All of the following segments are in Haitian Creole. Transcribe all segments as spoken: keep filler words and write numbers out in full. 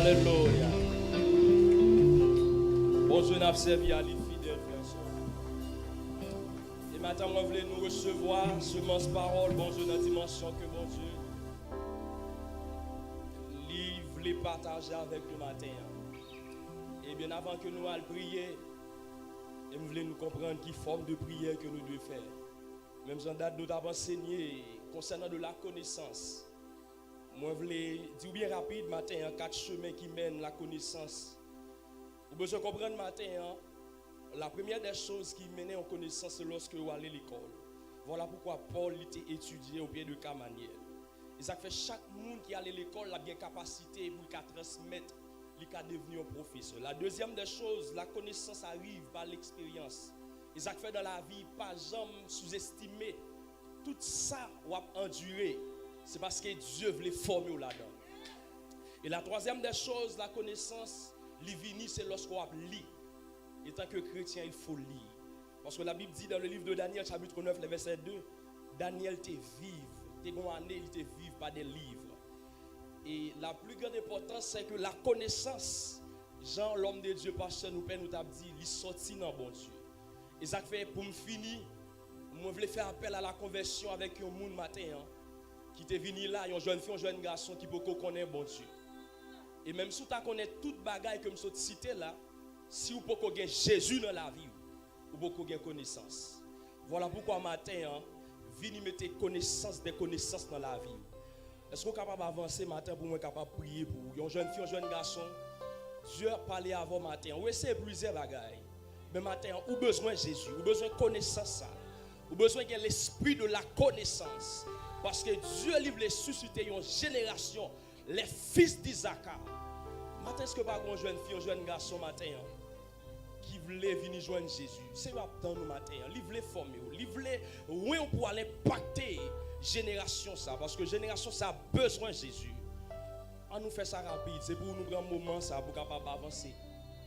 Alelouya. Bondye n ap sèvi a li fidèl, frè, sè. E maten, mwen vle nou resevwa semans pawòl Bondye nan dimansyon ke Bondye li vle pataje avèk nou maten an. E byen avan ke nou al priye, e m vle nou konprann ki fòm de priyè ke nou dwe fè. Menm jan dat nou t ap ansenye konsènan de la konesans, mwen vle di w byen rapid maten an kat chemen ki mennen la konesans. Ou bezwen konprann maten an, la première des choses ki mennen yon konesans se lòske w ale lekòl. Vwala poukwa Pòl li te etidye au pied de Gamaliel. E sa k fè chak moun ki ale lekòl l ap gen kapasite pou l ka transmèt, li ka devni yon pwofesè. La deuxième des choses, la connaissance arrive par l'expérience. E sa k fè nan lavi, pa janm souzestime tout sa w ap andire, se paske Dye vle fòme w ladan. E la troisième des choses, la connaissance, li vini se lòske w ap li. Etan ke kretyen, il faut lire. Parce que la Bible dit dans le livre de Daniel, chapitre neuf, le verset deux, Daniel te viv, te gon ane, li te viv pa de liv. E la plus grande importance, c'est que la connaissance, jan lòm de Dye, pastè nou, pè nou t ap di, li sòti nan Bondye. E sa k fè, pou m fini, mwen vle fè apèl a la konvèsyon avèk yon moun maten an, ki te vini la, yon jèn fi, yon jèn gason ki poko konnen Bondye. E menm si w ta konnen tout bagay ke m sot site la, si w poko gen Jezi nan lavi w, ou poko gen konesans. Vwala poukwa maten an, vini mete konesans de konesans nan lavi w. Èske w kapab avanse maten pou mwen kapab priye pou ou? Yon jèn fi, yon jèn gason, Dye ap pale avè w maten an. Ou eseye plizyè bagay. Men maten an, ou bezwen Jezi. Ou bezwen konesans sa. Ou bezwen gen lespri de la konesans. Paske Dye li vle sisite yon jenerasyon, les fils d'Isaac. Maten, èske pa gen yon jèn fi, yon jèn gason maten an? Ki vle vini jwenn Jezi. Senyè ap tann ou maten an. Li vle fòme w. Li vle wen w pou al enpakte jenerasyon sa. Paske jenerasyon sa bezwen Jezi. An nou fè sa rapid. Se pou nou pran moman sa pou kapab avanse.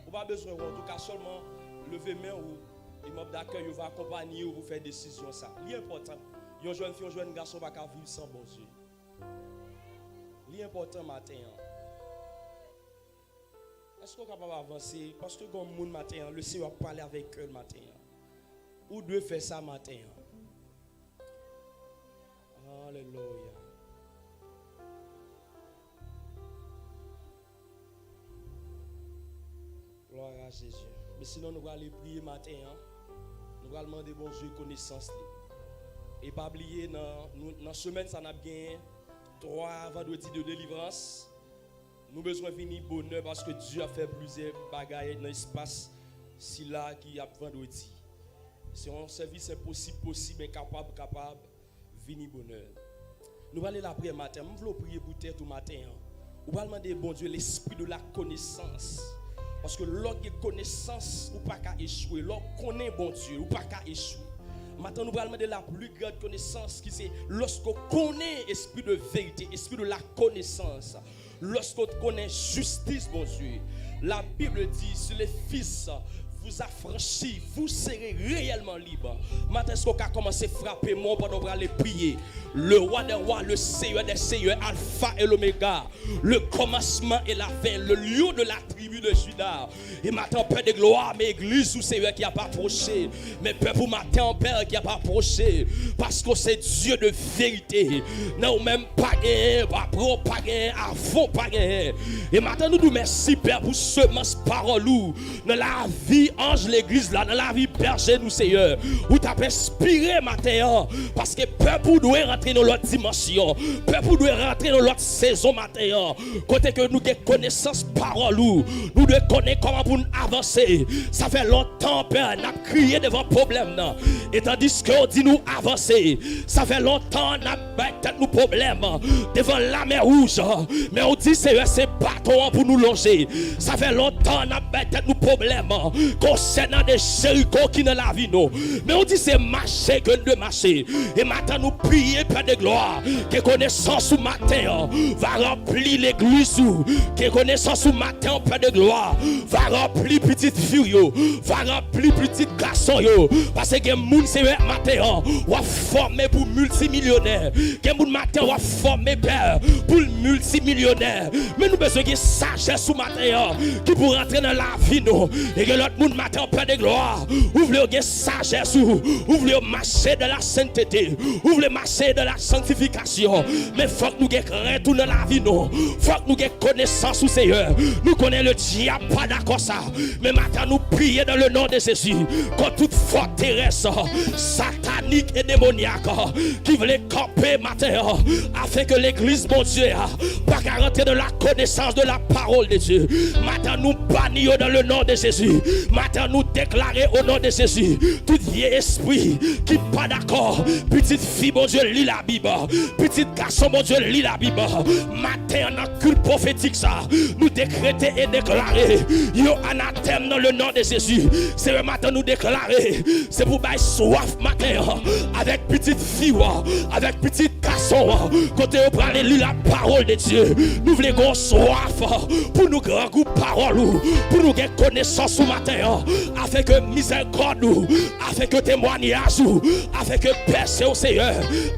Ou pa bezwen wont. Ou ka sèlman leve men ou. E manm dakèy yo va akonpanye w pou fè desizyon sa. Li enpòtan. Yon jèn fi, yon jèn gason pa ka viv san Bondye. Li enpòtan maten an. Èske w kapab avanse? Paske gen yon moun maten an, Lesenyè ap pale avèk kè l maten an. Ou dwe fè sa maten an. Alelouya. Glwa a Jezi. Men sinon, nou prale priye maten an. Nou pral mande Bondye konesans li. E pa bliye, nan, nou, nan semèn sa, n ap gen twa vandredi de delivrans. Nou bezwen vini bonè paske Dye ap fè plizyè bagay nan espas sila ki ap vandredi. Se yon sèvis enposib posib, enkapab kapab. Vini bonè. Nou prale lapriyè maten an. M vle w priye pou tèt ou maten an. Ou pral mande Bondye lespri de la konesans. Paske lè w gen konesans, ou pa ka echwe. Lè w konnen Bondye, ou pa ka echwe. Maten an, nou pral mande la plus grande connaissance, ki se lòske w konnen espri de verite, espri de la konesans. Lòske w konnen jistis Bondye, la Bible dit, si le Fils vous affranchit, vous serez réellement libre. Maten, èske w ka kòmanse frape mò w pandan w prale priye? Le roi des rois, le seigneur des seigneurs, Alpha et l'Oméga, le commencement et la fin, le lion de la tribu de Juda. E maten, Pè de glwa, men egliz ou, Senyè, ki ap apwoche. Men pèp ou maten an, Pè, ki ap apwoche. Paske w se Dye de verite. Nan ou menm pa genyen, apre w pa genyen, avan w pa genyen. E maten, nou di w mèsi, Pè, pou semans pawòl ou. Nan lavi anj legliz la, nan lavi bèje nou, Senyè. Ou t ap enspire maten an. Paske pèp ou dwe rantre nan lòt dimansyon. Pèp ou dwe rantre nan lòt sezon maten an. Kote ke nou gen konesans pawòl ou, nou dwe konnen kòman pou n avanse. Sa fè lontan, Pè, n ap kriye devan pwoblèm nan. E tandiske w di nou avanse, sa fè lontan n ap bay tèt nou pwoblèm devan lamè wouj. Men w di, Senyè, se baton an pou nou lonje. Sa fè lontan n ap bay tèt nou pwoblèm. konsènan de Jeriko ki nan lavi nou. Men w di se mache ke n dwe mache. E maten nou priye, Pè de glwa, ke konesans ou maten an va ranpli legliz ou, ke konesans ou maten an, Pè de glwa, va ranpli pitit fi w yo, va ranpli pitit gason yo. Paske gen moun, Seyè, maten an, w ap fòme pou miltimilyonè. Gen moun maten an, w ap fòme, Pè, pou l miltimilyonè. Men nou bezwen gen sajès ou maten an ki pou rantre nan lavi nou. E gen lòt moun maten an, Pè de glwa, ou vle yo gen sajès ou, ou vle yo mache dans la sainteté, ou vle mache dans la sanctification. Men fòk nou gen krent ou nan lavi nou. Fòk nou gen konesans ou, Seyè. Nou konnen le dyab pa dakò sa. Men maten nou priye dans le nom de Jésus kont tout fòterès satanik e demonyak ki vle kanpe maten an, afin ke legliz Bondye a pa ka rantre dans la connaissance de la parole de Dieu. Maten nou bani yo dans le nom de Jésus. Maten nou deklare au nom de Jésus tout vye espri ki pa dakò pitit fi Bondye li Labib, pitit gason Bondye li Labib. Maten an nan kilt pwofetik sa, nou dekrete e deklare yo anatèm dans le nom de Jésus. Seyè, maten nou deklare se pou bay swaf maten an avèk pitit fi w, avèk pitit gason an, kote yo prale li la parole de Dieu. Nou vle gen swaf pou nou grangou pawòl ou, pou nou gen konesans ou maten an, afin ke mizèrikòd ou, afin ke temwanyaj ou, afin ke pèse ou, Seyè,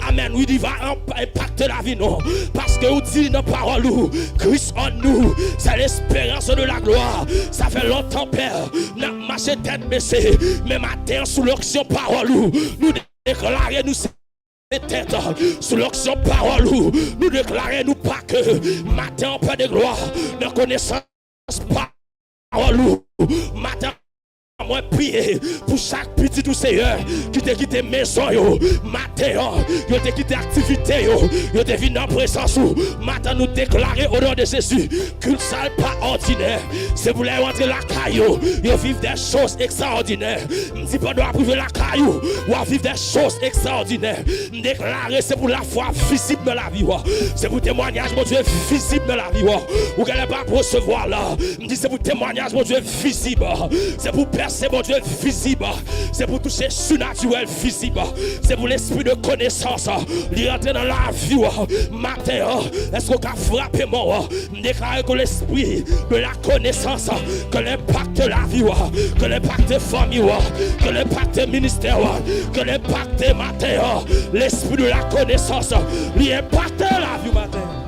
amèn, wi, li va enpakte lavi nou. Paske ou di nan pawòl ou, Christ en nous, c'est l'espérance de la gloire. Sa fè lontan, Pè, n ap mache tèt bese, men maten an, sou lonksyon pawòl ou, nou deklare nou se tèt. Sou lonksyon pawòl ou, nou deklare nou pa ke. Maten an, Pè de glwa, nan konesans pawòl ou, maten an, mwen priye pou chak pitit ou, Seyè, ki te kite mezon yo maten an, yo te kite aktivite yo, yo te vin nan prezans ou. Maten an, nou deklare au nom de Jésus, kilt sa pa òdinè. Se pou lè yo antre lakay yo, yo viv de choz ekstraòdinè. M di pandan w ap rive lakay ou, w ap viv de choz ekstraòdinè. M deklare se pou lafwa vizib nan lavi w. Se pou temwanyaj Bondye vizib nan lavi w. Ou genlè p ap resevwa l. M di se pou temwanyaj Bondye vizib. Se pou pèse Bondye vizib. Se pou touche sinatirèl vizib. Se pou lespri de konesans li rantre nan lavi w maten an. Èske w ka frape men w? M deklare ke lespri de la konesans, ke l enpakte lavi w, ke l enpakte fanmi w, ke l enpakte ministè w, ke l enpakte maten an. Lespri de la konesans, li enpakte lavi w maten an.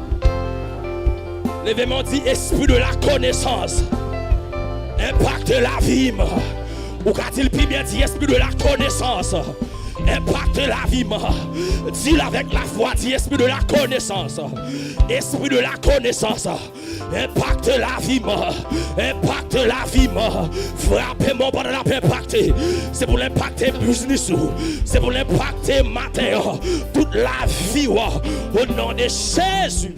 Leve men w, di, espri de la konesans, enpakte lavi m. Ou ka di l pi byen, di, espri de la konesans, enpakte lavi m. Di l avèk lafwa, di, espri de la konesans, espri de la konesans, enpakte lavi m, enpakte lavi m. Frape men w pandan l ap enpakte. Se pou l enpakte biznis ou. Se pou l enpakte maten an, tout lavi w, au nom de Jésus.